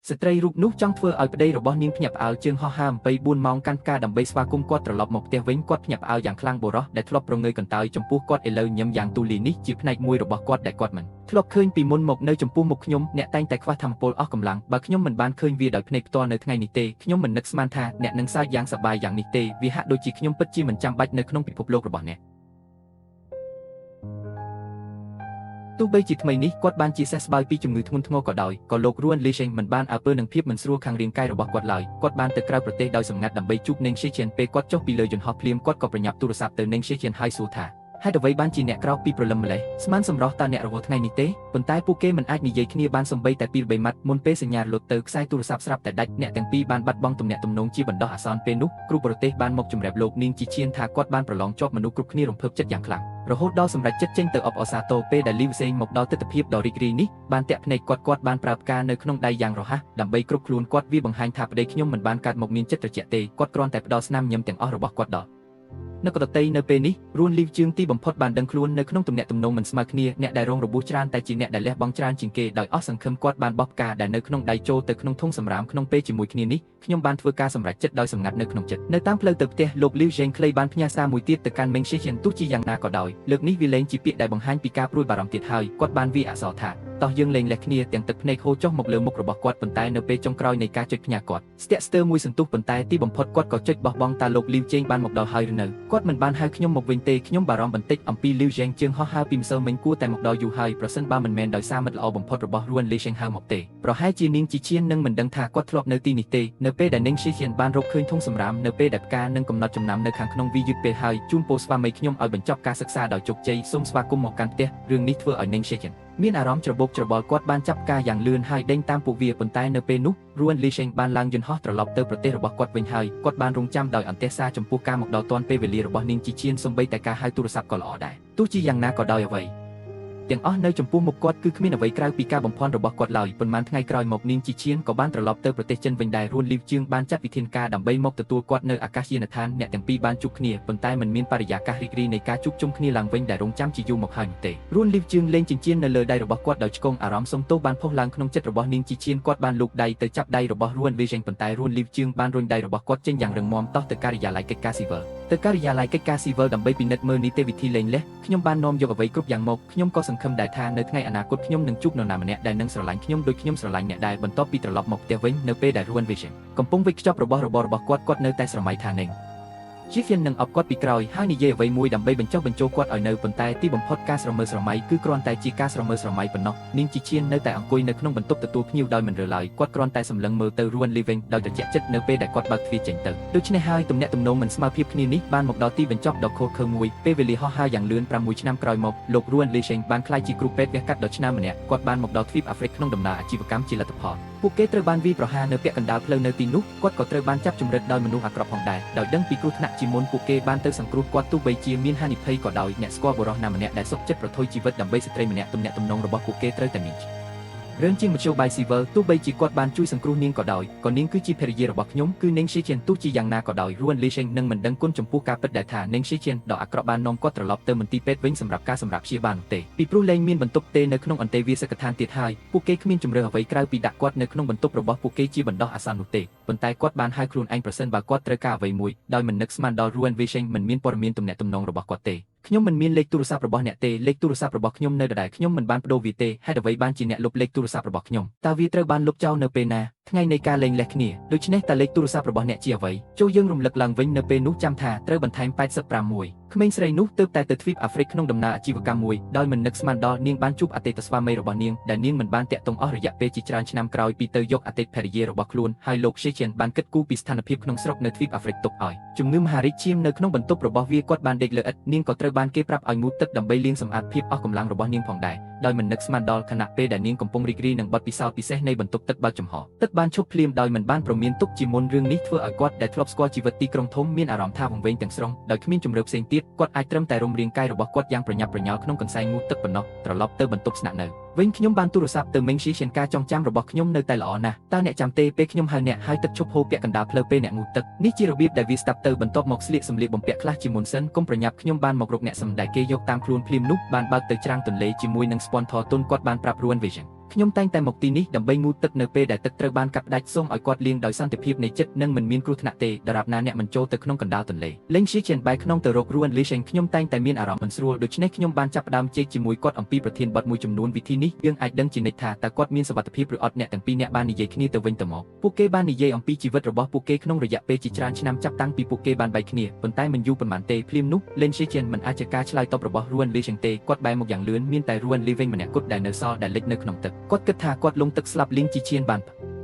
ស្ត្រីរូបនោះចង់ធ្វើឲ្យប្តីរបស់នាងភ្ញាក់ផ្អើលជើងហោះហើរ24ម៉ោងកាន់ផ្កាដើម្បីស្វាគមន៍គាត់ត្រឡប់មកផ្ទះវិញគាត់ភ្ញាក់ផ្អើលយ៉ាងខ្លាំងបុរសដែលធ្លាប់ប្រងើយកន្តើយចំពោះគាត់ឥឡូវញឹមយ៉ាងទូលាយនេះជាផ្នែកមួយរបស់គាត់ដែលគាត់មិនធ្លាប់ឃើញពីមុនមកនៅចំពោះមុខខ្ញុំអ្នកតែងតែខ្វះធម៌ពលអស់កម្លាំងបើខ្ញុំមិនបានឃើញវាដោយភ្នែកផ្ទាល់នៅថ្ងៃនេះទេខ្ញុំមិននឹកស្មានថាអ្នកនឹងសើចយ៉ាងសប្បាយយ៉ាងនេះទេវាហាក់ដូចជាខ្ញុំពិតជាមិនចាំបាច់នៅក្នុងពិភពលោករបស់អ្នកទោះបីជាថ្មីនេះគាត់បានជាសះស្បើយពីជំងឺធ្ងន់ធ្ងរក៏ដោយក៏លោករួនលីសេងមិនបានអើពើនឹងភាពមិនស្រួលខាងរាងកាយរបស់គាត់ឡើយគាត់បានទៅក្រៅប្រទេសដោយសម្ងាត់ដើម្បីជួបនេងឈីឈៀនពេលគាត់ចុះពីលើយន្តហោះភ្លាមគាត់ក៏ប្រញាប់ទូរស័ព្ទទៅនេងឈីឈៀនហើយសួរថាហេតុអ្វីបានជាអ្នកក្រោកពីព្រលឹមម្លេះស្មានសម្រស់តើអ្នករវល់ថ្ងៃនេះទេប៉ុន្តែពួកគេមិនអាចនិយាយគ្នាបានសំបីតែពីរបីម៉ាត់មុនពេលសញ្ញាលុតទៅខ្សែទូរស័ព្ទស្រាប់តែដាច់អ្នកទាំងពីរបានបាត់បង់ទំនាក់ទំនងជាបណ្ដោះអាសន្នពេលនោះគ្រូបរទេសបានមកជម្រាបលោកនាងជីឈៀនថាគាត់បានប្រឡងជាប់មនុស្សគ្រប់គ្នារំភើបចិត្តយ៉ាងខ្លាំងរហូតដល់សម្រេចចិត្តចេញទៅអបអរសាទរពេលដែលលីវសេងមកដល់ទិដ្ឋភាពដ៏រីករាយនេះបានតាក់ភ្នែកគាត់គាត់បានប្រើផ្កានៅក្នុងដៃយ៉ាងរហ័សដើម្បីគ្រប់ខ្លួនគាត់វាបង្ហាញថាប្តីខ្ញុំមិនបានកើតមកមានចិត្តត្រជាក់ទេគាត់គ្រាន់តែផ្ដល់ស្នាមញញឹមទាំងអស់របស់គាត់ដល់នៅកដតីនៅពេលនេះរួនលីវជឿងទីបំផុតបានដឹងខ្លួននៅក្នុងទំនាក់ទំនងមិនស្មើគ្នាអ្នកដែលរងរបួសច្រើនតែជាអ្នកដែលលះបង់ច្រើនជាងគេដោយអស់សង្ឃឹមគាត់បានបោះផ្កាដែលនៅក្នុងដៃចូលទៅក្នុងធុងសម្រាមក្នុងពេលជាមួយគ្នានេះខ្ញុំបានធ្វើការសម្រេចចិត្តដោយសម្ងាត់នៅក្នុងចិត្តនៅតាមផ្លូវទៅផ្ទះលោកលីវជេងខ្លីបានផ្ញើសារមួយទៀតទៅកាន់មេងឈីឈៀនទោះជាយ៉ាងណាក៏ដោយលើកនេះវាលែងជាពាក្យដែលបង្ហាញពីការព្រួយបារម្ភទៀតហើយគាត់បានវាយអក្សរថាតោះយើងលែងលះគ្នាទាំងទឹកភ្នែកហូរចុះមកលើមុខរបស់គាត់ប៉ុន្តែនៅពេលចុងក្រោយនៃការចុចផ្ញើគាត់ស្ទាក់ស្ទើរមួយសន្ទុះប៉ុន្តែទីបំផុតគាត់ក៏ចុចបោះបង់តាលោកលីវជេងបានមកដល់ហើយឬនៅគាត់មិនបានហៅខ្ញុំមកវិញទេខ្ញុំបារម្ភបន្តិចអំពីលីវជេងជើងហោះហើរពីម្សិលមិញគួរតែមកដល់យូរហើយប្រសិនបើមិនមែនដោយសារមិត្តល្អបំផុតរបស់រួនលីសេងហៅមកទេប្រហែលជានាងជីឈៀននឹងមិនដឹងថាគាត់ធ្លាប់នៅទីនេះទេនៅពេលដែលនាងជីឈៀនបានរកឃើញធុងសម្រាមនៅពេលដែលផ្កានឹងកំណត់ចំណាំនៅខាងក្នុងវាយឺតពេលហើយជូនពរស្វាមីខ្ញុំឲ្យបញ្ចប់ការសិក្សាដោយជោគជ័យសូមស្វាគមន៍មកកាន់ផ្ទះរឿងនេះធ្វើឲ្យនាងជីឈៀនមានអារម្មណ៍ច្របូកច្របល់គាត់បានចាប់ការយ៉ាងលឿនហើយដេញតាមពួកវាប៉ុន្តែនៅពេលនោះរួនលីសេងបានឡើងយន្តហោះត្រឡប់ទៅប្រទេសរបស់គាត់វិញហើយគាត់បានរងចាំដោយអន្ទះសារចំពោះការមកដល់ទាន់ពេលវេលារបស់នាងជីឈៀនសូម្បីតែការហៅទូរស័ព្ទក៏ល្អដែរទោះជាយ៉ាងណាក៏ដោយអ្វីទាំងអស់នៅចំពោះមុខគាត់គឺគ្មានអ្វីក្រៅពីការបំភាន់របស់គាត់ឡើយប៉ុន្មានថ្ងៃក្រោយមកនាងជីឈៀនក៏បានត្រឡប់ទៅប្រទេសចិនវិញដែររួនលីវជឿងបានចាត់វិធានការដើម្បីមកទទួលគាត់នៅអាកាសយានដ្ឋានអ្នកទាំងពីរបានជួបគ្នាប៉ុន្តែមិនមានបរិយាកាសរីករាយនៃការជួបជុំគ្នាឡើងវិញដែលរងចាំជាយូរមកហើយនោះទេរួនលីវជឿងលេងចិញ្ចៀននៅលើដៃរបស់គាត់ដោយឆ្កងអារម្មណ៍សុំទោសបានផុសឡើងក្នុងចិត្តរបស់នាងជីឈៀនគាត់បានលូកដៃទៅចាប់ដៃរបស់រួនលីជេងប៉ុន្តែរួនលីវជឿងបានរុញដៃរបស់គាត់ចេញយ៉ាងរឹងមាំតោះទៅការិយាល័យកិច្ចការស៊ីវិលទៅការិយាល័យកិច្ចការស៊ីវិលដើម្បីពិនិត្យមើលនីតិវិធីលែងលះខ្ញុំបាននាំយកអ្វីគ្រប់យ៉ាងមកខ្ញុំក៏សង្ឃឹមដែរថានៅថ្ងៃអនាគតខ្ញុំនឹងជួបនរណាម្នាក់ដែលនឹងស្រឡាញ់ខ្ញុំដូចខ្ញុំស្រឡាញ់អ្នកដែរបន្ទាប់ពីត្រឡប់មកផ្ទះវិញនៅពេលដែលរួនវីសិនកំពុងវេចខ្ចប់របស់របររបស់គាត់គាត់នៅតែស្រមៃថានឹងជីហ្វៀននឹងអបគាត់ពីក្រោយហើយនិយាយអ្វីមួយដើម្បីបញ្ចុះបញ្ចូលគាត់ឲ្យនៅប៉ុន្តែទីបំផុតការស្រមើស្រមៃគឺគ្រាន់តែជាការស្រមើស្រមៃប៉ុណ្ណោះនាងជីឈៀននៅតែអង្គុយនៅក្នុងបន្ទប់ទទួលភ្ញៀវដោយមិនរើឡើយគាត់គ្រាន់តែសម្លឹងមើលទៅរួនលីវិញដោយត្រជាក់ចិត្តនៅពេលដែលគាត់បើកទ្វារចេញទៅដូច្នេះហើយទំនាក់ទំនងមិនស្មើភាពគ្នានេះបានមកដល់ទីបញ្ចប់ដ៏ឃោរឃៅមួយពេលវេលាហោះហើរយ៉ាងលឿន6ឆ្នាំក្រោយមកលោករួនលីសេងបានក្លាយជាគ្រូពេទ្យវះកាត់ដ៏ឆ្នើមម្នាក់គាត់បានមកដល់ទ្វីបអាហ្វ្រិកក្នុងដំណើរអាជីវកម្មជាលទ្ធផលពួកគេត្រូវបានវាយប្រហារនៅពាក់កណ្ដាលផ្លូវនៅទីនោះគាត់ក៏ត្រូវបានចាប់ជំរិតដោយមនុស្សអាក្រក់ផងដែរដោយដឹងពីគ្រោះថ្នាក់ជាមុនពួកគេបានទៅសង្គ្រោះគាត់ទោះបីជាមានហានិភ័យក៏ដោយអ្នកស្គាល់បុរសណាម្នាក់ដែលសុខចិត្តប្រថុយជីវិតដើម្បីស្ត្រីម្នាក់ទំនាក់ទំនងរបស់ពួកគេត្រូវតែមានរឿងជាងមធ្យោបាយស៊ីវិលទោះបីជាគាត់បានជួយសង្គ្រោះនាងក៏ដោយក៏នាងគឺជាភរិយារបស់ខ្ញុំគឺនាងឈីឈៀនទោះជាយ៉ាងណាក៏ដោយរួនលីសេងនឹងមិនដឹងគុណចំពោះការពិតដែលថានាងឈីឈៀនដ៏អាក្រក់បាននាំគាត់ត្រឡប់ទៅមន្ទីរពេទ្យវិញសម្រាប់ការសម្រាកព្យាបាលនោះទេពីព្រោះលែងមានបន្ទប់ទេនៅក្នុងអន្តេវាសិកដ្ឋានទៀតហើយពួកគេគ្មានជម្រើសអ្វីក្រៅពីដាក់គាត់នៅក្នុងបន្ទប់របស់ពួកគេជាបណ្ដោះអាសន្ននោះទេប៉ុន្តែគាត់បានហៅខ្លួនឯងប្រសិនបើគាត់ត្រូវការអ្វីមួយដោយមិននឹកស្មានដល់រួនលីសេងមិនមានព័ត៌មានទំនាក់ទំនងរបស់គាត់ទេខ្ញុំមិនមានលេខទូរស័ព្ទរបស់អ្នកទេលេខទូរស័ព្ទរបស់ខ្ញុំនៅដដែលខ្ញុំមិនបានប្ដូរវាទេហេតុអ្វីបានជាអ្នកលុបលេខទូរស័ព្ទរបស់ខ្ញុំតើវាត្រូវបានលុបចោលនៅពេលណាថ្ងៃនៃការលែងលះគ្នាដូច្នេះតើលេខទូរស័ព្ទរបស់អ្នកជាអ្វីចូលយើងរំលឹកឡើងវិញនៅពេលនោះចាំថាត្រូវបន្ថែម85មួយក្មេងស្រីនោះទើបតែទៅទ្វីបអាហ្វ្រិកក្នុងដំណើរអាជីវកម្មមួយដោយមិននឹកស្មានដល់នាងបានជួបអតីតស្វាមីរបស់នាងដែលនាងមិនបានតាក់ទងអស់រយៈពេលជាច្រើនឆ្នាំក្រោយពីទៅយកអតីតភរិយារបស់ខ្លួនហើយលោកឈីឈៀនបានគិតគូរពីស្ថានភាពក្នុងស្រុកនៅទ្វីបអាហ្វ្រិកទុកឲ្យជំងឺមហារីកឈាមនៅក្នុងបន្ទប់របស់វាគាត់បានដេកលើឥដ្ឋនាងក៏ត្រូវបានគេប្រាប់ឲ្យងូតទឹកដើម្បីលាងសម្អាតភាពអស់កម្លាំងរបស់នាងផងដែរដោយមិននឹកស្មានដល់ខណៈពេលដែលនាងកំពុងរីករាយនឹងបទពិសោធន៍ពិសេសនៃបន្ទប់ទឹកបើកចំហទឹកបានឈប់ភ្លាមដោយមិនបានព្រមានទុកជាមុនរឿងនេះធ្វើឲ្យគាត់ដែលធ្លាប់ស្គាល់ជីវិតទីក្រុងធំមានអារម្មណ៍ថាវង្វេងទាំងស្រុងដោយគ្មានជម្រើសផ្សេងទៀតគាត់អាចត្រឹមតែរុំរាងកាយរបស់គាត់យ៉ាងប្រញាប់ប្រញាល់ក្នុងកន្សែងងូតទឹកប៉ុណ្ណោះត្រឡប់ទៅបន្ទប់ស្នាក់នៅវិញខ្ញុំបានទូរស័ព្ទទៅមេងឈីឈៀនការចងចាំរបស់ខ្ញុំនៅតែល្អណាស់តើអ្នកចាំទេពេលខ្ញុំហៅអ្នកហើយទឹកឈប់ហូរពាក់កណ្ដាលផ្លូវពេលអ្នកងូតទឹកនេះជារបៀបដែលវាស្ដាប់ទៅបន្ទាប់មកស្លៀកសម្លៀកបំពាក់ខ្លះជាមុនសិនកុំប្រញាប់ខ្ញុំបានមករកអ្នកសម្ដែងគេយកតាមខ្លួនភ្លាមនោះបានបើកទៅច្រាំងទន្លេជាមួយនឹងស្ពាន់ថទុនគាត់បានប្រាប់រួនវីសិន ខ្ញុំតែងតែមកទីនេះដើម្បីងូតទឹកនៅពេលដែលទឹកត្រូវបានកាត់ផ្តាច់សូមឲ្យគាត់លាងដោយសន្តិភាពនៃចិត្តនិងមិនមានគ្រោះថ្នាក់ទេដរាបណាអ្នកមិនចូលទៅក្នុងកណ្ដាលទន្លេលេងស៊ីជៀនបែរខ្នងទៅរករួនលីសេងខ្ញុំតែងតែមានអារម្មណ៍មិនស្រួលដូច្នេះខ្ញុំបានចាប់ផ្ដើមជែកជាមួយគាត់អំពីប្រធានបទមួយចំនួនវិធីនេះយើងអាចដឹងជានិច្ចថាតើគាត់មានសុវត្ថិភាពឬអត់អ្នកទាំងពីរអ្នកបាននិយាយគ្នាទៅវិញទៅមកពួកគេបាននិយាយអំពីជីវិតរបស់ពួកគេក្នុងរយៈពេលជាច្រើនឆ្នាំចាប់តាំងពីពួកគេបានបែកគ្នាប៉ុន្តែមិនយូរប៉ុន្មានទេភ្លាមនោះលេងស៊ីជៀនមិនអាចជាការឆ្លើយតបរបស់រួនលីសេងទេគាត់បែរមកយ៉ាងលឿនមានតែរួនលីវិញម្នាក់គត់ដែលនៅសល់ដែលលិចនៅក្នុងទឹកគាត់គិតថាគាត់លង់ទឹកស្លាប់លីងជីជៀនបា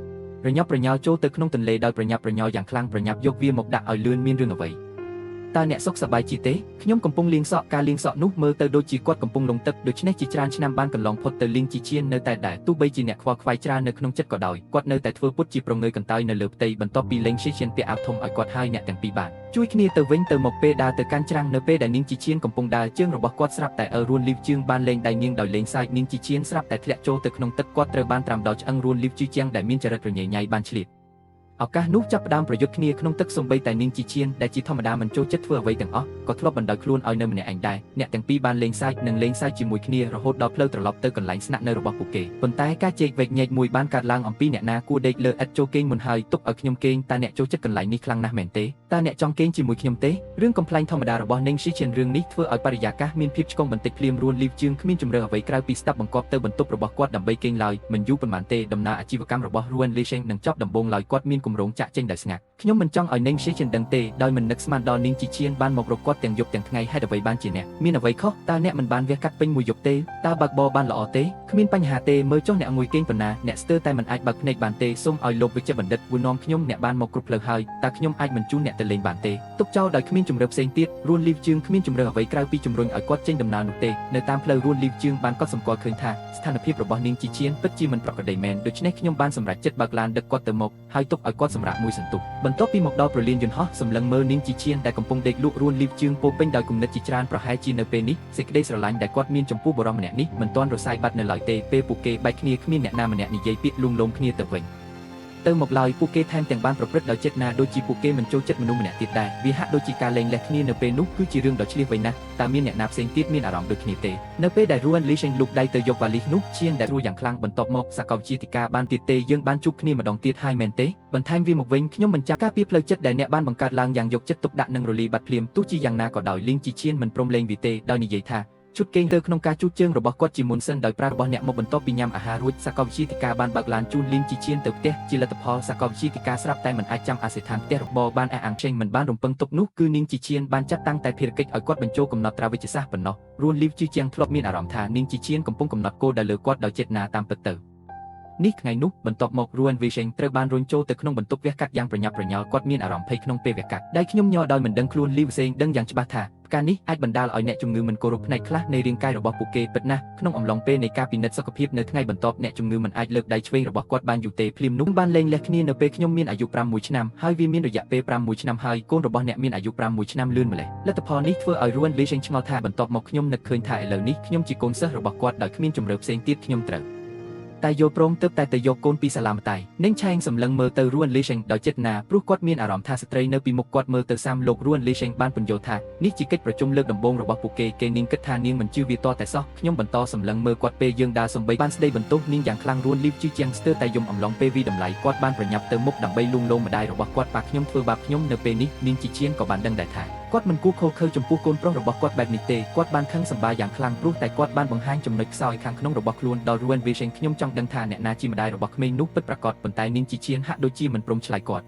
នប្រញាប់ប្រញាល់ចូលទៅក្នុងទន្លេដោយប្រញាប់ប្រញាល់យ៉ាងខ្លាំងប្រញាប់យកវាមកដាក់ឲ្យលឿនមានរឿងអ្វីតើអ្នកសុខសប្បាយជាទេខ្ញុំកំពុងលាងសក់ការលាងសក់នោះមើលទៅដូចជាគាត់កំពុងលង់ទឹកដូច្នេះជាច្រើនឆ្នាំបានកន្លងផុតទៅលីងជីជៀននៅតែដែរទោះបីជាអ្នកខ្វល់ខ្វាយច្រើននៅក្នុងចិត្តក៏ដោយគាត់នៅតែធ្វើពុតជាប្រងើយកន្តើយនៅលើផ្ទៃបន្ទាប់ពីលេងជីជៀនពាក់អាវធំឲ្យគាត់ហើយអ្នកទាំងពីរបានជួយគ្នាទៅវិញទៅមកពេលដើរទៅកាន់ច្រាំងនៅពេលដែលនាងជីជៀនកំពុងដើរជើងរបស់គាត់ស្រាប់តែអើរួនលីវជើងបានលែងដៃនាងដោយលែងសើចនាងជីជៀនស្រាប់តែធ្លាក់ចូលទៅក្នុងទឹកគាត់ត្រូវបានត្រាំដល់ឆ្អឹងរួនលីវជឺជាងដែលមានចរិតរញ៉េញ៉ៃបានឆ្លៀតឱកាសនោះចាប់ផ្ដើមប្រយុទ្ធគ្នាក្នុងទឹកសូម្បីតែនាងជីជៀនដែលជាធម្មតាមិនចូលចិត្តធ្វើអ្វីទាំងអស់ក៏ធ្លាប់បណ្ដោយខ្លួនឲ្យនៅម្នាក់ឯងដែរអ្នកទាំងពីរបានលេងសើចនិងលេងសើចជាមួយគ្នារហូតដល់ផ្លូវត្រឡប់ទៅកន្លែងស្នាក់នៅរបស់ពួកគេប៉ុន្តែការជែកវែកញែកមួយបានកើតឡើងអំពីអ្នកណាគួរដេកលើឥដ្ឋចូលគេងមុនហើយទុកឲ្យខ្ញុំគេងតើអ្នកចូលចិត្តកន្លែងនេះខ្លាំងណាស់មែនទេតើអ្នកចង់គេងជាមួយខ្ញុំទេរឿងកំប្លែងធម្មតារបស់នាងជីជៀនរឿងនេះធ្វើឲ្យបរិយាកាសមានភាពឆ្កងបន្តិចភ្លាមរួនលីវជើងគ្មានជម្រើសអ្វីក្រៅពីស្ដាប់បង្គាប់ទៅបន្ទប់របស់គាត់ដើម្បីគេងឡើយមិនយូរប៉ុន្មានទេដំណើរអាជីវកម្មរបស់រួនលីសេងនឹងចប់ដំបូងឡើយគាត់មានគម្រោងចាក់ចេញដោយស្ងាត់ខ្ញុំមិនចង់ឲ្យនាងជីជៀនដឹងទេដោយមិននឹកស្មានដល់នាងជីជៀនបានមករកគាត់ទាំងយប់ទាំងថ្ងៃហេតុអ្វីបានជាអ្នកមានអ្វីខុសតើអ្នកមិនបានវះកាត់ពេញមួយយប់ទេតើបើកបរបានល្អទេគ្មានបញ្ហាទេមើលចុះអ្នកងួយគេងប៉ុណ្ណាអ្នកស្ទើរតែមិនអាចបើកភ្នែកបានទេសូមឲ្យលោកវិជ្ជបណ្ឌិតវូនាំខ្ញុំអ្នកបានមកគ្រប់ផ្លូវហើយតើខ្ញុំអាចមិនជូនអ្នកទៅលេងបានទេទុកចោលដោយគ្មានជម្រើសផ្សេងទៀតរួនលីវជើងគ្មានជម្រើសអ្វីក្រៅពីជំរុញឲ្យគាត់ចេញដំណើរនោះទេនៅតាមផ្លូវរួនលីវជើងបានកត់សម្គាល់ឃើញថាស្ថានភាពរបស់នាងជីជៀនពិតជាមិនប្រក្រតីមែនដូច្នេះខ្ញុំបានសម្រេចចិត្តបើកឡានដឹកគាត់ទៅមុខហើយទុកឲ្យគាត់សម្រាកមួយសន្ទុះបន្ទាប់ពីមកដល់ប្រលានយន្តហោះសម្លឹងមើលនាងជីជៀនដែលកំពុងដេកលក់រួនលីវជើងពោពេញដោយគំនិតជាច្រើនប្រហែលជានៅពេលនេះសេចក្តីស្រឡាញ់ដែលគាត់មានចំពោះបុរសម្នាក់នេះមិនទាន់រសាយបាត់នៅឡើយទេពេលពួកគេបែកគ្នាគ្មានអ្នកណាម្នាក់និយាយពាក្យលួងលោមគ្នាទៅវិញទៅមកឡើយពួកគេថែមទាំងបានប្រព្រឹត្តដោយចេតនាដូចជាពួកគេមិនចូលចិត្តមនុស្សម្នាក់ទៀតដែរវាហាក់ដូចជាការលែងលះគ្នានៅពេលនោះគឺជារឿងដ៏ឆ្លៀសវៃណាស់តើមានអ្នកណាផ្សេងទៀតមានអារម្មណ៍ដូចគ្នាទេនៅពេលដែលរួនលីសេងលូកដៃទៅយកវ៉ាលីសនោះឈានដែលរួយ៉ាងខ្លាំងបន្ទាប់មកសាកលវិទ្យាធិការបានទៀតទេយើងបានជួបគ្នាម្ដងទៀតហើយមែនទេបន្ថែមវាមកវិញខ្ញុំមិនចាំការពារផ្លូវចិត្តដែលអ្នកបានបង្កើតឡើងយ៉ាងយកចិត្តទុកដាក់នឹងរលីបាត់ភ្លាមទោះជាយ៉ាងណាក៏ដោយលីងជីឈៀនមិនព្រមលែងវាទេដោយនិយាយថាឈុតគេងទៅក្នុងការជូតជើងរបស់គាត់ជាមុនសិនដោយប្រើរបស់អ្នកមកបន្ទាប់ពីញ៉ាំអាហាររួចសាកលវិទ្យាធិការបានបើកឡានជូនលីងជីជៀនទៅផ្ទះជាលទ្ធផលសាកលវិទ្យាធិការស្រាប់តែមិនអាចចាំអាសយដ្ឋានផ្ទះរបស់បានអះអាងចេញមិនបានរំពឹងទុកនោះគឺនាងជីជៀនបានចាត់តាំងតែភារកិច្ចឲ្យគាត់បញ្ចូលកំណត់ត្រាវិទ្យាសាស្ត្រប៉ុណ្ណោះរួនលីវជីជាងធ្លាប់មានអារម្មណ៍ថានាងជីជៀនកំពុងកំណត់គោលដៅលើគាត់ដោយចេតនាតាមពិតទៅនេះថ្ងៃនោះបន្ទាប់មករួនវីសេងត្រូវបានរុញចូលទៅក្នុងបន្ទប់វះកាត់យ៉ាងប្រញាប់ប្រញាល់គាត់មានអារម្មណ៍ភ័យក្នុងពេលវះកាត់ដែលខ្ញុំញ័រដោយមិនដឹងខ្លួនលីវសេងដឹងយ៉ាងច្បាស់ថាផ្កានេះអាចបណ្ដាលឲ្យអ្នកជំងឺមិនគោរពផ្នែកខ្លះនៃរាងកាយរបស់ពួកគេពិតណាស់ក្នុងអំឡុងពេលនៃការពិនិត្យសុខភាពនៅថ្ងៃបន្ទាប់អ្នកជំងឺមិនអាចលើកដៃឆ្វេងរបស់គាត់បានយូរទេភ្លាមនោះបានលែងលះគ្នានៅពេលខ្ញុំមានអាយុ6ឆ្នាំហើយវាមានរយៈពេល6ឆ្នាំហើយកូនរបស់អ្នកមានអាយុ6ឆ្នាំលឿនម្ល៉េះលទ្ធផលនេះធ្វើឲ្យរួនលីសេងឆ្ងល់ថាបន្ទាប់មកខ្ញុំនឹកឃើញថាឥឡូវនេះខ្ញុំជាកូនសិស្សរបស់គាត់ដោយគ្មានជម្រើសផ្សេងទៀតខ្ញុំត្រូវតែយល់ព្រមទើបតែទៅយកកូនពីសាឡាមតៃនាងឆែងសម្លឹងមើលទៅរួនលីសេងដោយចេតនាព្រោះគាត់មានអារម្មណ៍ថាស្ត្រីនៅពីមុខគាត់មើលទៅសាំលោករួនលីសេងបានពន្យល់ថានេះជាកិច្ចប្រជុំលើកដំបូងរបស់ពួកគេគេនាងគិតថានាងមិនជឿវាតតែសោះខ្ញុំបន្តសម្លឹងមើលគាត់ពេលយើងដើរសំបីបានស្ដីបន្ទោសនាងយ៉ាងខ្លាំងរួនលីវជឿជាងស្ទើរតែយំអំឡុងពេលវីតម្លៃគាត់បានប្រញាប់ទៅមុខដើម្បីលួងលោមម្ដាយរបស់គាត់ប៉ាខ្ញុំធ្វើបាបខ្ញុំនៅពេលនេះនាងជីជៀនក៏បានដឹងដែរថាគាត់មិនគួរខូខើចំពោះកូនប្រុសរបស់គាត់បែបនេះទេគាត់បានខឹងសម្បាយ៉ាងខ្លាំងព្រោះតែគាត់បានបង្ហាញចំណុចខ្សោយខាងក្នុងរបស់ខ្លួនដល់រួនវីសេងខ្ញុំចង់ដឹងថាអ្នកណាជាម្ដាយរបស់ក្មេងនោះពិតប្រាកដប៉ុន្តែនាងជីជៀនហាក់ដូចជាមិនព្រមឆ្លើយគាត់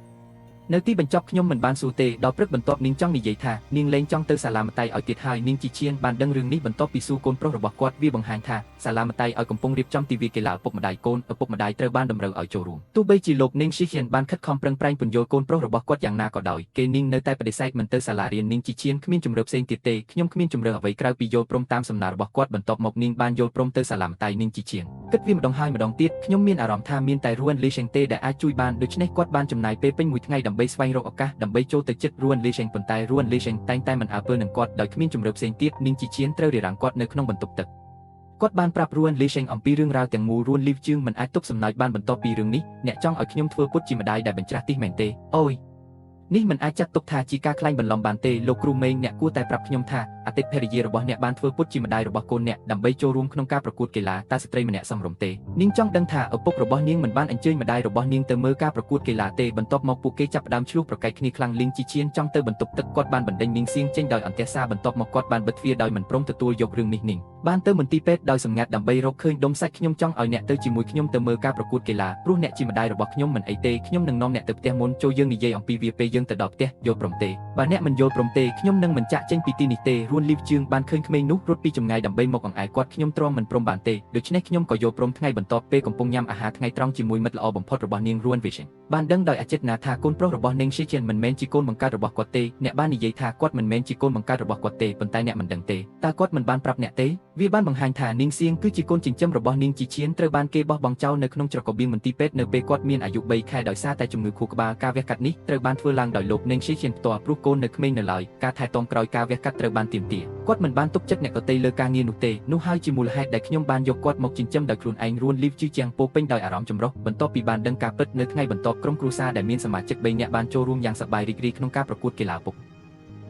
នៅទីបញ្ចប់ខ្ញុំមិនបានសួរទេដល់ព្រឹកបន្ទាប់នាងចង់និយាយថានាងលែងចង់ទៅសាឡាមតៃឲ្យទៀតហើយនាងជីជៀនបានដឹងរឿងនេះបន្ទាប់ពីសួរកូនប្រុសរបស់គាត់វាបង្ហាញថាសាឡាមតៃឲ្យកំពុងរៀបចំទិវាកីឡាឪពុកម្ដាយកូនឪពុកម្ដាយត្រូវបានតម្រូវឲ្យចូលរួមទោះបីជាលោកនាងជីជៀនបានខិតខំប្រឹងប្រែងពន្យល់កូនប្រុសរបស់គាត់យ៉ាងណាក៏ដោយគេនាងនៅតែបដិសេធមិនទៅសាលារៀននាងជីជៀនគ្មានជម្រើសផ្សេងទៀតទេខ្ញុំគ្មានជម្រើសអ្វីក្រៅពីយល់ព្រមតាមសំណើរបស់គាត់បន្ទាប់មកនាងបានយល់ព្រមទៅសាឡាមតៃនាងជីជៀនគិតវាម្ដងហើយម្ដងទៀតខ្ញុំមានអារម្មណ៍ថាមានតែរួនលីសេងទេដែលអាចជួយបានដូច្នេះគាត់បានចំណាយពេលពេញមួយថ្ងៃដើម្បីស្វែងរកឱកាសដើម្បីចូលទៅជិតរួនលីសេងប៉ុន្តែរួនលីសេងតែងតែមិនអើពើនឹងគាត់ដោយគ្មានជម្រើសផ្សេងទៀតនាងជីជៀនត្រូវរារាំងគាត់នៅក្នុងបន្ទប់ទឹកគាត់បានប្រាប់រួនលីសេងអំពីរឿងរ៉ាវទាំងមូលរួនលីវជឿងមិនអាចទប់សំណើចបានបន្ទាប់ពីរឿងនេះអ្នកចង់ឲ្យខ្ញុំធ្វើពុតជាម្ដាយដែលបញ្ច្រាស់ទីមែនទេអូយ នេះមិនអាចចាត់ទុកថាជាការក្លែងបន្លំបានទេលោកគ្រូមេងអ្នកគួរតែប្រាប់ខ្ញុំថាអតីតភរិយារបស់អ្នកបានធ្វើពុតជាម្ដាយរបស់កូនអ្នកដើម្បីចូលរួមក្នុងការប្រកួតកីឡាតើស្ត្រីម្នាក់សមរម្យទេនាងចង់ដឹងថាឪពុករបស់នាងមិនបានអញ្ជើញម្ដាយរបស់នាងទៅមើលការប្រកួតកីឡាទេបន្ទាប់មកពួកគេចាប់ផ្ដើមឈ្លោះប្រកែកគ្នាខ្លាំងលីងជីឈៀនចង់ទៅបន្ទប់ទឹកគាត់បានបណ្ដេញនាងសៀងចេញដោយអន្ទះសារបន្ទាប់មកគាត់បានបិទទ្វារដោយមិនព្រមទទួលយករឿងនេះនាងបានទៅមន្ទីរពេទ្យដោយសម្ងាត់ដើម្បីរកឃើញដុំសាច់ខ្ញុំចង់ឲ្យអ្នកទៅជាមួយខ្ញុំទៅមើលការប្រកួតកីឡាព្រោះអ្នកជាម្ដាយរបស់ខ្ញុំមិនអីទេខ្ញុំនឹងនាំអ្នកទៅផ្ទះមុនចូលយើងនិយាយអំពីវាពេលយើងទៅដល់ផ្ទះយល់ព្រមទេបើអ្នកមិនយល់ព្រមទេខ្ញុំនឹងមិនចាក់ចេញពីទីនេះទេរួនលីវជឿងបានឃើញក្មេងនោះរត់ពីចម្ងាយដើម្បីមកអង្អែលគាត់ខ្ញុំទ្រាំមិនព្រមបានទេដូច្នេះខ្ញុំក៏យល់ព្រមថ្ងៃបន្ទាប់ពេលកំពុងញ៉ាំអាហារថ្ងៃត្រង់ជាមួយមិត្តល្អបំផុតរបស់នាងរួនវីសិនបានដឹងដោយអចេតនាថាកូនប្រុសរបស់នាងស៊ីជៀនមិនមែនជាកូនបង្កើតរបស់គាត់ទេអ្នកបាននិយាយថាគាត់មិនមែនជាកូនបង្កើតរបស់គាត់ទេប៉ុន្តែអ្នកមិនដឹងទេតើគាត់មិនបានប្រាប់អ្នកទេវាបានបង្ហាញថានាងសៀងគឺជាកូនចិញ្ចឹមរបស់នាងជីឈៀនត្រូវបានគេបោះបង់ចោលនៅក្នុងច្រករបៀងមន្ទីរពេទ្យនៅពេលគាត់មានអាយុ3ខែដោយសារតែជំងឺខួរក្បាលការវះកាត់នេះត្រូវបានធ្វើឡើងដោយលោកនាងស៊ីឈៀនផ្ទាល់ព្រោះកូននៅក្មេងនៅឡើយការថែទាំក្រោយការវះកាត់ត្រូវបានទាមទារគាត់មិនបានទុកចិត្តអ្នកដទៃលើការងារនោះទេនោះហើយជាមូលហេតុដែលខ្ញុំបានយកគាត់មកចិញ្ចឹមដោយខ្លួនឯងរួនលីវជឺជាងពោពេញដោយអារម្មណ៍ចម្រុះបន្ទាប់ពីបានដឹងការពិតនៅថ្ងៃបន្ទាប់ក្រុមគ្រួសារដែលមានសមាជិក3នាក់បានចូលរួមយ៉ាងសប្បាយរីករាយក្នុងការប្រកួតកីឡាពុក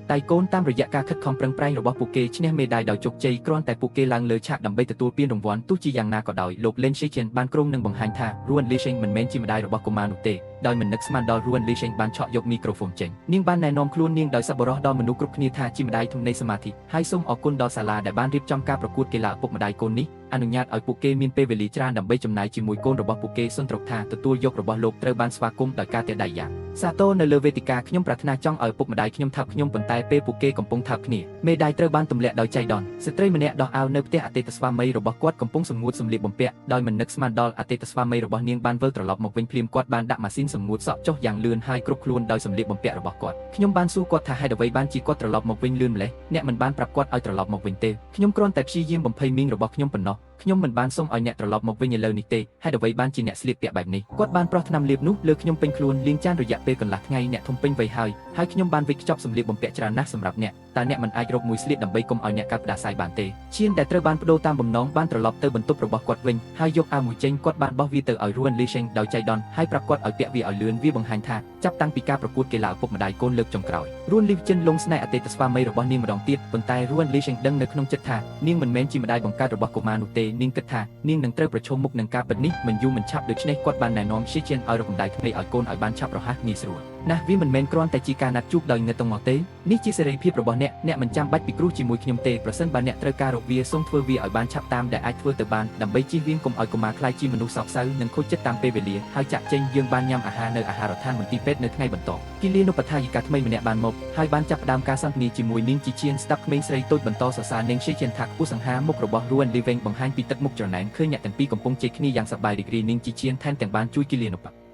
តៃកូនតាមរយៈការខិតខំប្រឹងប្រែងរបស់ពួកគេឈ្នះមេដាយដោយជោគជ័យគ្រាន់តែពួកគេឡើងលើឆាកដើម្បីទទួលពានរង្វាន់ទោះជាយ៉ាងណាក៏ដោយលោកលេនស៊ីជិនបានគ្រោងនឹងបង្ហាញថារួនលីសេងមិនមែនជាម្ដាយរបស់កុមារនោះទេដោយមិននឹកស្មានដល់រួនលីសេងបានឆក់យកមីក្រូហ្វូនចេញនាងបានណែនាំខ្លួននាងដោយសប្បុរសដល់មនុស្សគ្រប់គ្នាថាជាម្ដាយធំនៃសមាធិហើយសូមអរគុណដល់សាលាដែលបានរៀបចំការប្រកួតកីឡាឪពុកម្ដាយកូននេះអនុញ្ញាតឲ្យពួកគេមានពេលវេលាច្រើនដើម្បីចំណាយជាមួយកូនរបស់ពួកគេសុនត្រកថាទទួលយករបស់លោកត្រូវបានស្វាគមន៍ដោយការទះដៃយ៉ាងសាទរនៅលើវេទិកាខ្ញុំប្រាថ្នាចង់ឲ្យឪពុកម្ដាយខ្ញុំថើបខ្ញុំប៉ុន្តែពេលពួកគេកំពុងថើបគ្នាមេដាយត្រូវបានទម្លាក់ដោយចៃដន្យស្ត្រីម្នាក់ដោះអាវនៅផ្ទះអតីតស្វាមីរបស់គាត់កំពុងសម្ងួតសម្លៀកបំពាក់ដោយមិននឹកស្មានដល់អតីតស្វាមីរបស់នាងបានវិលត្រឡប់មកវិញភ្លាមគាត់បានដាក់ម៉ាស៊ីនសម្ងួតសក់ចុះយ៉ាងលឿនហើយគ្រប់ខ្លួនដោយសម្លៀកបំពាក់របស់គាត់ខ្ញុំបានសួរគាត់ថាហេតុអ្វីបានជាគាត់ត្រឡប់មកវិញលឿនម្ល៉េះអ្នកមិនបានប្រាប់គាត់ឲ្យត្រឡប់មកវិញទេខ្ញុំគ្រាន់តែព្យាយាមបំភ័យមីងរបស់ខ្ញុំប៉ុណ្ណោះខ្ញុំមិនបានសុំឲ្យអ្នកត្រឡប់មកវិញឥឡូវនេះទេហេតុអ្វីបានជាអ្នកស្លៀកពាក់បែបនេះគាត់បានប្រោះថ្នាំលាបនោះលើខ្ញុំពេញខ្លួនលាងចានរយៈពេលកន្លះថ្ងៃអ្នកធំពេញវ័យហើយហើយខ្ញុំបានវេចខ្ចប់សម្លៀកបំពាក់ច្រើនណាស់សម្រាប់អ្នកតើអ្នកមិនអាចរកមួយស្លៀកដើម្បីកុំឲ្យអ្នកកើតផ្ដាសាយបានទេឈានដែលត្រូវបានបដូរតាមបំណងបានត្រឡប់ទៅបន្ទប់របស់គាត់វិញហើយយកអាវមួយចេញគាត់បានបោះវាទៅឲ្យរួនលីសេងដោយចៃដន្យហើយប្រាប់គាត់ឲ្យពាក់វាឲ្យលឿនវាបង្ហាញថាចាប់តាំងពីការប្រកួតកីឡាឪពុកម្ដាយកូនលើកចុងក្រោយរួនលីវជិនលងស្នេហ៍អតីតស្វាមីរបស់នាងម្ដងទៀតប៉ុន្តែរួនលីសេងដឹងនៅក្នុងចិត្តថានាងមិនមែនជាម្ដាយបង្កើតរបស់កុមារនោះទេនាងគិតថានាងនឹងត្រូវប្រឈមមុខនឹងការពិតនេះមិនយូរមិនឆាប់ដូច្នេះគាត់បានណែនាំស៊ីជៀនឲ្យរកម្ដាយថ្មីឲ្យកូនឲ្យបានឆាប់រហ័សងាយស្រួលណាស់វាមិនមែនគ្រាន់តែជាការណាត់ជួបដោយងឹតតងមកទេនេះជាសេរីភាពរបស់អ្នកអ្នកមិនចាំបាច់ពិគ្រោះជាមួយខ្ញុំទេប្រសិនបើអ្នកត្រូវការរកវាសូមធ្វើវាឲ្យបានឆាប់តាមដែលអាចធ្វើទៅបានដើម្បីជៀសវាងកុំឲ្យកុមារក្លាយជាមនុស្សសោកសៅនិងខូចចិត្តតាមពេលវេលាហើយចាក់ចេញយើងបានញ៉ាំអាហារនៅអាហារដ្ឋានមន្ទីរពេទ្យនៅថ្ងៃបន្ទាប់គិលានុបដ្ឋាយិកាថ្មីម្នាក់បានមកហើយបានចាប់ផ្ដើមការសន្ទនាជាមួយនាងជីឈៀនស្ដាប់ក្មេងស្រីតូចបន្តសរសើរនាងស៊ីជៀនថាខ្ពស់សង្ហាមុខរបស់រួនលីវេងបង្ហាញពីទឹកមុខច្រណែនឃើញអ្នកទាំងពីរកំពុងជែកគ្នាយ៉ាងសប្បាយរីករាយនាងជីឈៀនថែមទាំងបានជួយគិលានុប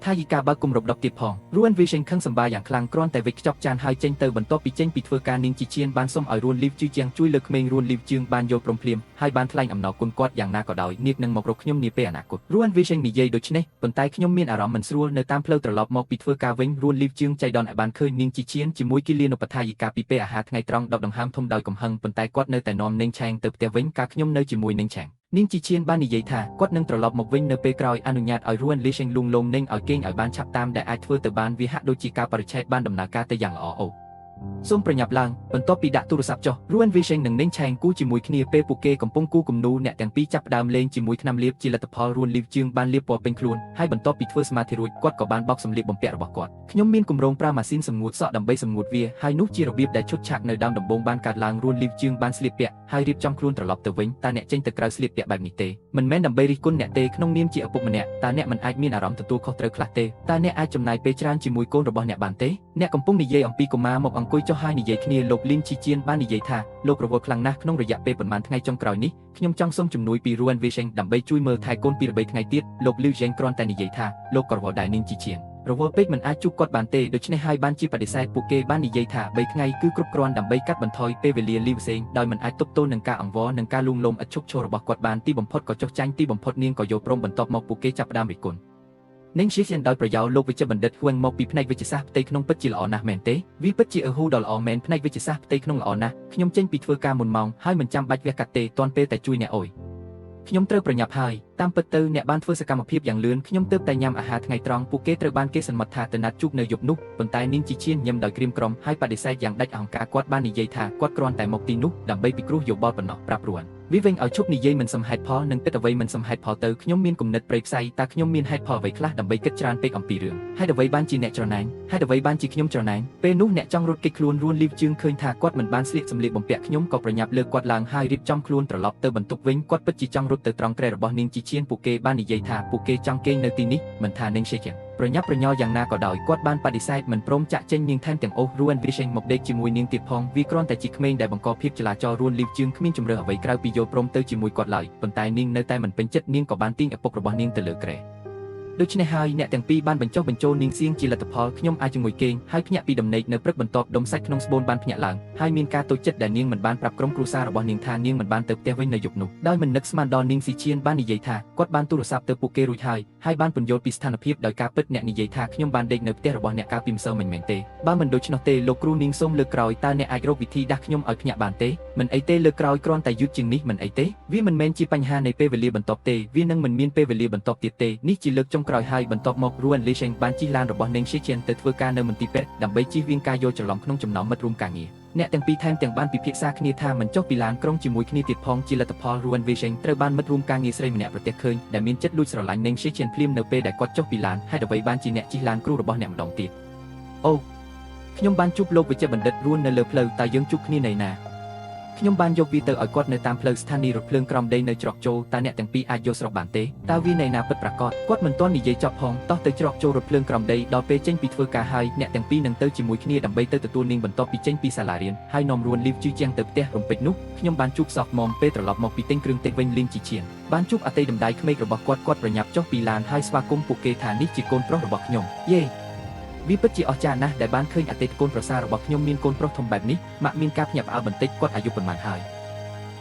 ថាយិកាបើកគម្របដប់ទៀតផងរួនវីសេងខឹងសម្បាយ៉ាងខ្លាំងគ្រាន់តែវេចខ្ចប់ចានហើយចេញទៅបន្ទាប់ពីចេញពីធ្វើការនាងជីឈៀនបានសុំឲ្យរួនលីវជឺជាងជួយលើក្មេងរួនលីវជឿងបានយល់ព្រមភ្លាមហើយបានថ្លែងអំណរគុណគាត់យ៉ាងណាក៏ដោយនាងនឹងមករកខ្ញុំនាពេលអនាគតរួនវីសេងនិយាយដូច្នេះប៉ុន្តែខ្ញុំមានអារម្មណ៍មិនស្រួលនៅតាមផ្លូវត្រឡប់មកពីធ្វើការវិញរួនលីវជឿងចៃដន្យឲ្យបានឃើញនាងជីឈៀនជាមួយគិលានុបដ្ឋាយិកាពីពេលអាហារថ្ងៃត្រង់ដកដង្ហើមធំដោយកំហឹងប៉ុន្តែគាត់នៅតែនាំនាងឆែងទៅផ្ទះវិញកាលខ្ញុំនៅជាមួយនាងឆែងនាងជីឈៀនបាននិយាយថាគាត់នឹងត្រឡប់មកវិញនៅពេលក្រោយអនុញ្ញាតឲ្យរួនលីសេងលួងលោមនាងឲ្យគេងឲ្យបានឆាប់តាមដែលអាចធ្វើទៅបានវាហាក់ដូចជាការបរិច្ឆេទបានដំណើរការទៅយ៉ាងល្អអូសូមប្រញាប់ឡើងបន្ទាប់ពីដាក់ទូរស័ព្ទចុះរួនវីសេងនិងនាងឆែងគូជាមួយគ្នាពេលពួកគេកំពុងគូគំនូអ្នកទាំងពីរចាប់ផ្ដើមលេងជាមួយថ្នាំលាបជាលទ្ធផលរួនលីវជឿងបានលាបពណ៌ពេញខ្លួនហើយបន្ទាប់ពីធ្វើសមាធិរួចគាត់ក៏បានបោកសម្លៀកបំពាក់របស់គាត់ខ្ញុំមានគម្រោងប្រើម៉ាស៊ីនសម្ងួតសក់ដើម្បីសម្ងួតវាហើយនោះជារបៀបដែលឈុតឆាកនៅដើមដំបូងបានកើតឡើងរួនលីវជឿងបានស្លៀកពាក់ហើយរៀបចំខ្លួនត្រឡប់ទៅវិញតើអ្នកចេញទៅក្រៅស្លៀកពាក់បែបនេះទេមិនមែនដើម្បីរិះគន់អ្នកទេក្នុងនាមជាឪពុកម្នាក់តើអ្នកមិនអាចមានអារម្មណ៍ទទួលខុសត្រូវខ្លះទេតើអ្នកអាចចំណាយពេលច្រើនជាមួយកូនរបស់អ្នកបានទេអ្នកកំពុងនិយាយអំពីកុមារមកអង្គុយចុះហើយនិយាយគ្នាលោកលីនជីជៀនបាននិយាយថាលោករវល់ខ្លាំងណាស់ក្នុងរយៈពេលប៉ុន្មានថ្ងៃចុងក្រោយនេះខ្ញុំចង់សុំជំនួយពីរួនវីសេងដើម្បីជួយមើលថែកូនពីរបីថ្ងៃទៀតលោកលីវយ៉េងគ្រាន់តែនិយាយថាលោកក៏រវល់ដែរនាងជីជៀនរវល់ពេកមិនអាចជួបគាត់បានទេដូច្នេះហើយបានជាបដិសេធពួកគេបាននិយាយថា3ថ្ងៃគឺគ្រប់គ្រាន់ដើម្បីកាត់បន្ថយពេលវេលាលីវសេងដោយមិនអាចទប់ទល់នឹងការអង្វរនិងការលួងលោមឥតឈប់ឈររបស់គាត់បានទីបំផុតក៏ចុះចាញ់ទីបំផុតនាងក៏យល់ព្រមបន្ទាប់មកពួកគេចាប់ផ្ដើមរិះគន់នាងស៊ីសៀនដោយប្រយោលលោកវិជ្ជបណ្ឌិតហួងមកពីផ្នែកវិទ្យាសាស្ត្រផ្ទៃក្នុងពិតជាល្អណាស់មែនទេវាពិតជាអឺហ៊ូដ៏ល្អមែនផ្នែកវិទ្យាសាស្ត្រផ្ទៃក្នុងល្អណាស់ខ្ញុំចេញពីធ្វើការមុនម៉ោងហើយមិនចាំបាច់វះកាត់ទេទាន់ពេលតែជួយអ្នកអុយ ខ្ញុំត្រូវប្រញាប់ហើយតាមពិតទៅអ្នកបានធ្វើសកម្មភាពយ៉ាងលឿនខ្ញុំទើបតែញ៉ាំអាហារថ្ងៃត្រង់ពួកគេត្រូវបានគេសន្មត់ថាទៅណាត់ជួបនៅយប់នោះប៉ុន្តែនាងជីឈៀនញឹមដោយក្រៀមក្រំហើយបដិសេធយ៉ាងដាច់អហង្ការគាត់បាននិយាយថាគាត់គ្រាន់តែមកទីនោះដើម្បីពិគ្រោះយោបល់ប៉ុណ្ណោះប្រាប់រួនវីវិញឲ្យឈប់និយាយមិនសមហេតុផលនិងគិតអ្វីមិនសមហេតុផលទៅខ្ញុំមានគំនិតព្រៃផ្សៃតើខ្ញុំមានហេតុផលអ្វីខ្លះដើម្បីគិតច្រើនពេកអំពីរឿងហេតុអ្វីបានជាអ្នកច្រណែនហេតុអ្វីបានជាខ្ញុំច្រណែនពេលនោះអ្នកចង់រត់គេចខ្លួនរួនលីវជឿងឃើញថាគាត់មិនបានស្លៀកសម្លៀកបំពាក់ខ្ញុំក៏ប្រញាប់លើកគាត់ឡើងហើយរៀបចំខ្លួនត្រឡប់ទៅបន្ទប់វិញគាត់ពិតជាចង់រត់ទៅត្រង់គ្រែរបស់នាងជីឈៀនពួកគេបាននិយាយថាពួកគេចង់គេងនៅទីនេះមិនថានាងសេជាប្រញាប់ប្រញាល់យ៉ាងណាក៏ដោយគាត់បានបដិសេធមិនព្រមចាក់ចេញនាងថែមទាំងអូសរួនវីសេងមកដេកជាមួយនាងទៀតផងវាគ្រាន់តែជាក្មេងដែលបង្កភាពចលាចលរួនលីវជឿងគ្មានជម្រើសអ្វីក្រៅពីយល់ព្រមទៅជាមួយគាត់ឡើយប៉ុន្តែនាងនៅតែមិនពេញចិត្តនាងក៏បានទាញឪពុករបស់នាងទៅលើគ្រែដូច្នេះហើយអ្នកទាំងពីរបានបញ្ចុះបញ្ចូលនាងសៀងជាលទ្ធផលខ្ញុំអាចជាមួយគេងហើយភ្ញាក់ពីដំណេកនៅព្រឹកបន្ទាប់ដុំសាច់ក្នុងស្បូនបានភ្ញាក់ឡើងហើយមានការតូចចិត្តដែលនាងមិនបានប្រាប់ក្រុមគ្រួសាររបស់នាងថានាងមិនបានទៅផ្ទះវិញនៅយប់នោះដោយមិននឹកស្មានដល់នាងស៊ីឈៀនបាននិយាយថាគាត់បានទូរស័ព្ទទៅពួកគេរួចហើយហើយបានពន្យល់ពីស្ថានភាពដោយការពិតអ្នកនិយាយថាខ្ញុំបានដេកនៅផ្ទះរបស់អ្នកកាលពីម្សិលមិញមែនទេបើមិនដូច្នោះទេលោកគ្រូនាងសូមលើកក្រោយតើអ្នកអាចរកវិធីដាស់ខ្ញុំឲ្យភ្ញាក់បានទេមិនអីទេលើកក្រោយគ្រាន់តែយឺតជាងនេះមិនអីទេវាមិនមែនជាបញ្ហានៃពេលវេលាបន្ទាប់ទេវានឹងមិនមានពេលវេលាបន្ទាប់ទៀតទេនេះជាលើកចុងក្រោយហើយបន្ទាប់មករួនលីសេងបានជិះឡានរបស់នាងស៊ីឈៀនទៅធ្វើការនៅមន្ទីរពេទ្យដើម្បីជៀសវាងការយល់ច្រឡំក្នុងចំណោមមិត្តរួមការងារអ្នកទាំងពីរថែមទាំងបានពិភាក្សាគ្នាថាមិនចុះពីឡានក្រុងជាមួយគ្នាទៀតផងជាលទ្ធផលរួនវីសេងត្រូវបានមិត្តរួមការងារស្រីម្នាក់ប្រទះឃើញដែលមានចិត្តលួចស្រឡាញ់នាងស៊ីឈៀនភ្លាមនៅពេលដែលគាត់ចុះពីឡានហេតុអ្វីបានជាអ្នកជិះឡានគ្រូរបស់អ្នកម្ដងទៀតអូខ្ញុំបានជួបលោកវិជ្ជបណ្ឌិតរួននៅលើផ្លូវតើយើងជួបគ្នានៅណាខ្ញុំបានយកវាទៅឲ្យគាត់នៅតាមផ្លូវស្ថានីយ៍រថភ្លើងក្រោមដីនៅច្រកចូលតើអ្នកទាំងពីរអាចយកស្រុកបានទេតើវានៅណាពិតប្រាកដគាត់មិនទាន់និយាយចប់ផងតោះទៅច្រកចូលរថភ្លើងក្រោមដីដល់ពេលចេញពីធ្វើការហើយអ្នកទាំងពីរនឹងទៅជាមួយគ្នាដើម្បីទៅទទួលនាងបន្ទាប់ពីចេញពីសាលារៀនហើយនាំរួនលីវជឺជាងទៅផ្ទះរំពេចនោះខ្ញុំបានជួបសោះមុំពេលត្រឡប់មកពីទិញគ្រឿងទេសវិញលីងជីឈៀនបានជួបអតីតម្ដាយក្មេករបស់គាត់គាត់ប្រញាប់ចុះពីឡានហើយស្វាគមន៍ពួកគេថានេះជាកូនប្រុសរបស់ខ្ញុំយេវាពិតជាអស្ចារ្យណាស់ដែលបានឃើញអតីតកូនប្រសាររបស់ខ្ញុំមានកូនប្រុសធំបែបនេះម៉ាក់មានការភ្ញាក់ផ្អើលបន្តិចគាត់អាយុប៉ុន្មានហើយ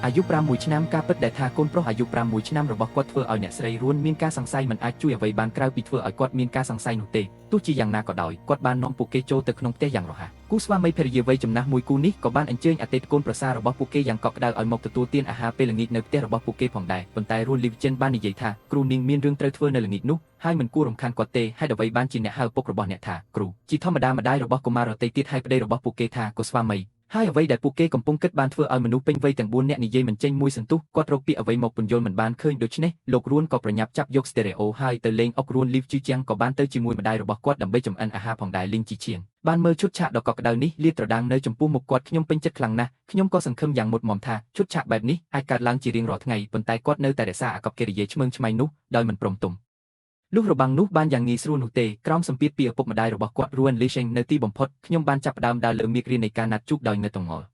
អាយុ6ឆ្នាំការពិតដែលថាកូនប្រុសអាយុ6ឆ្នាំរបស់គាត់ធ្វើឲ្យអ្នកស្រីរួនមានការសង្ស័យមិនអាចជួយអ្វីបានក្រៅពីធ្វើឲ្យគាត់មានការសង្ស័យនោះទេទោះជាយ៉ាងណាក៏ដោយគាត់បាននាំពួកគេចូលទៅក្នុងផ្ទះយ៉ាងរហ័សគូស្វាមីភរិយាវ័យចំណាស់មួយគូនេះក៏បានអញ្ជើញអតីតកូនប្រសាររបស់ពួកគេយ៉ាងកក់ក្ដៅឲ្យមកទទួលទានអាហារពេលល្ងាចនៅផ្ទះរបស់ពួកគេផងដែរប៉ុន្តែរួនលីវចិនបាននិយាយថាគ្រូនាងមានរឿងត្រូវធ្វើនៅល្ងាចនោះហើយមិនគួររំខានគាត់ទេហេតុអ្វីបានជាអ្នកហៅពុករបស់អ្នកថាគ្រូជាធម្មតាម្ដាយរបស់កុមារដទៃទៀតហើយប្តីរបស់ពួកគេថាកូស្វាមីហើយអ្វីដែលពួកគេកំពុងគិតបានធ្វើឲ្យមនុស្សពេញវ័យទាំង4នាក់និយាយមិនចេញមួយសន្ទុះគាត់រកពាក្យអ្វីមកពន្យល់មិនបានឃើញដូច្នេះលោករួនក៏ប្រញាប់ចាប់យកស្តេរ៉េអូហើយទៅលេងអុករួនលីវជីជាងក៏បានទៅជាមួយម្ដាយរបស់គាត់ដើម្បីចម្អិនអាហារផងដែរលីងជីឈៀនបានមើលឈុតឆាកដ៏កក់ក្ដៅនេះលាតត្រដាងនៅចំពោះមុខគាត់ខ្ញុំពេញចិត្តខ្លាំងណាស់ខ្ញុំក៏សង្ឃឹមយ៉ាងមុតមមថាឈុតឆាកបែបនេះអាចកើតឡើងជារៀងរាល់ថ្ងៃប៉ុន្តែគាត់នៅតែរក្សាអាកប្បកិរិយាឆ្មើងឆ្មៃនោះដោយមិនព្រមទុំលុះរបាំងនោះបានយ៉ាងងាយស្រួលនោះទេក្រោមសម្ពាធពីឪពុកម្ដាយរបស់គាត់រួនលីសេងនៅទីបំផុតខ្ញុំបានចាប់ផ្ដើមដើរលើមាគ៌ានៃការណាត់ជួបដោយងើតងល់